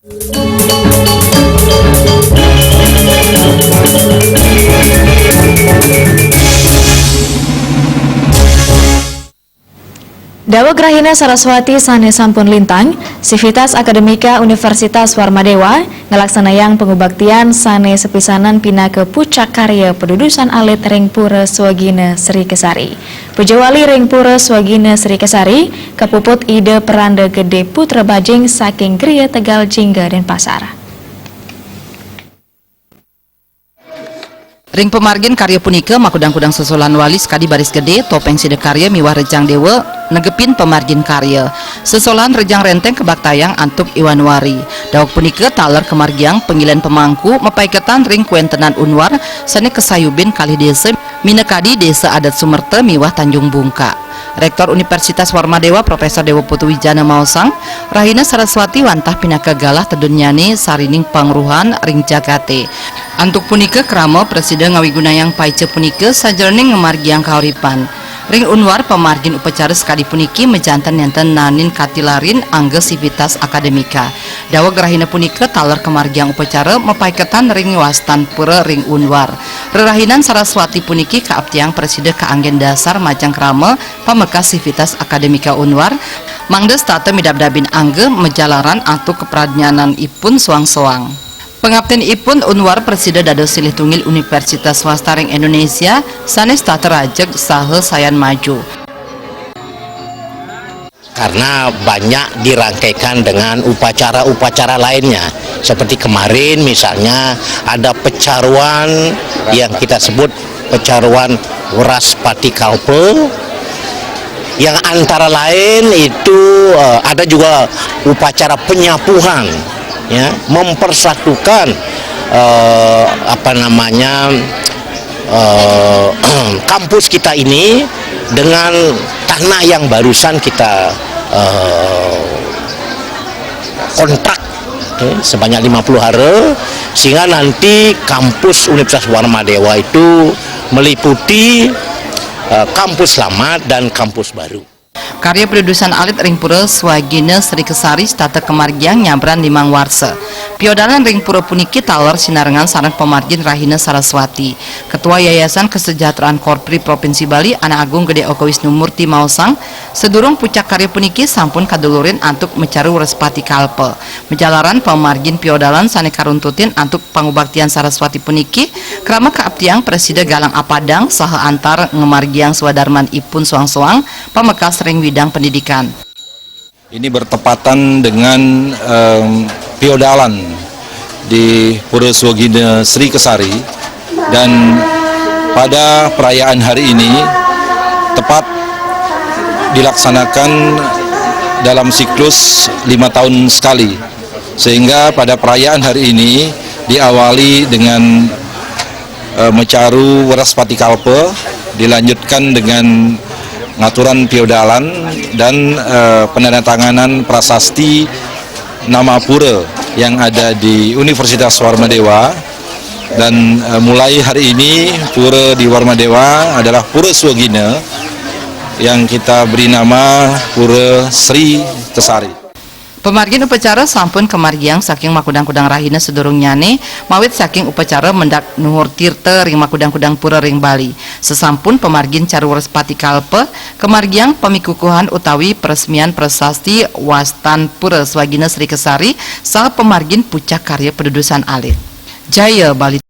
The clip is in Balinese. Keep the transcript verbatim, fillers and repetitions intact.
Daweg rahina Saraswati sane sampun lintang, Sivitas Akademika Universitas Warmadewa ngelaksanayang pangubaktian sane sepisanan pinaka pucak karya padudusan alit ring Pura Swagina Sri Kesari. Pujawali ring Pura Swagina Sri Kesari kapuput Ida Peranda Gede Putra Bajing saking Griya Tegal Jingga Denpasar. Ring pamargin karya punika, makudang-kudang sesolan wali sakadi Baris Gede, Topeng Sidakarya miwah Rejang Dewa negepin pamargin karya. Sesolan Rejang Renteng kabaktayang antuk Iwanwari. Daweg punika taler kamargiang panggilen pamangku mapaiketan ring kawentenan Unwar sane kasayubin kalih desa, minakadi Desa Adat Sumerta miwah Tanjung Bungka. Rektor Universitas Warmadewa Profesor Dewa Putu Wijana maosang, rahina Saraswati wantah pinaka galah tedunnyane sarining pangruhan ring jagate. Antuk punika krama prasida ngawigunayang paica punika sajeroning ngamargiang kauripan. Ring Unwar pamargin upacara sakadi puniki majanten nenten naenin katilarin angga Sivitas Akademika. Daweg rahina punika taler kamargiang upacara mapaiketan ring Wastan Pura ring Unwar. Rerahinan Saraswati puniki kaaptiang prasida kaanggen dasar majeng krama pamekas Sivitas Akademika Unwar, mangda setata midabdabin angga majalaran antuk kapradnyananipun soang-soang. Pangaptinipun Unwar prasida dados silih tunggil universitas swasta ring Indonesia sane setata rajeg saha sayan maju. Karena banyak dirangkaikan dengan upacara-upacara lainnya. Seperti kemarin misalnya ada pecaruan yang kita sebut pecaruan Wraspati Kalpa, yang antara lain itu, eh, ada juga upacara penyapuhan, ya, mempersatukan, eh, apa namanya, eh, kampus kita ini dengan tanah yang barusan kita, eh, kontrak, oke, sebanyak lima puluh hara, sehingga nanti kampus Universitas Warmadewa itu meliputi, eh, kampus lama dan kampus baru. Karya padudusan alit ring Pura Swagina Sri Kesari setata kamargiang nyabran limang warsa. Piodalan ring pura puniki taler sinarengan sareng pamargin rahina Saraswati. Ketua Yayasan Kesejahteraan Korpri Provinsi Bali, Anak Agung Gede Oka Wisnu Murti maosang, sadurung pucak karya puniki sampun kadulurin antuk macaru Wraspati Kalpa. Majalaran pamargin piodalan sane karuntutin antuk pangubaktian Saraswati puniki, krama kaaptiang prasida galang apadang saha antar ngamargiang swadarmanipun soang-soang pamekas ring widang pendidikan. Ini bertepatan dengan, em, piodalan di Pura Swagina Sri Kesari, dan pada perayaan hari ini tepat dilaksanakan dalam siklus lima tahun sekali, sehingga pada perayaan hari ini diawali dengan, eh, macaru Wraspati Kalpa, dilanjutkan dengan ngaturan piodalan dan, eh, penandatanganan prasasti nama pura yang ada di Universitas Warmadewa. Dan, eh, mulai hari ini pura di Warmadewa adalah Pura Swagina yang kita beri nama Pura Sri Kesari. Pamargin upacara sampun kamargiang saking makudang-kudang rahina sadurungnyane, mawit saking upacara mendak nuhur tirta ring makudang-kudang pura ring Bali. Sasampun pamargin caru Wraspati Kalpa, kamargiang pamikukuhan utawi peresmian prasasti Wastan Pura Swagina Sri Kesari, saha pamargin pucak karya padudusan alit. Jaya Bali.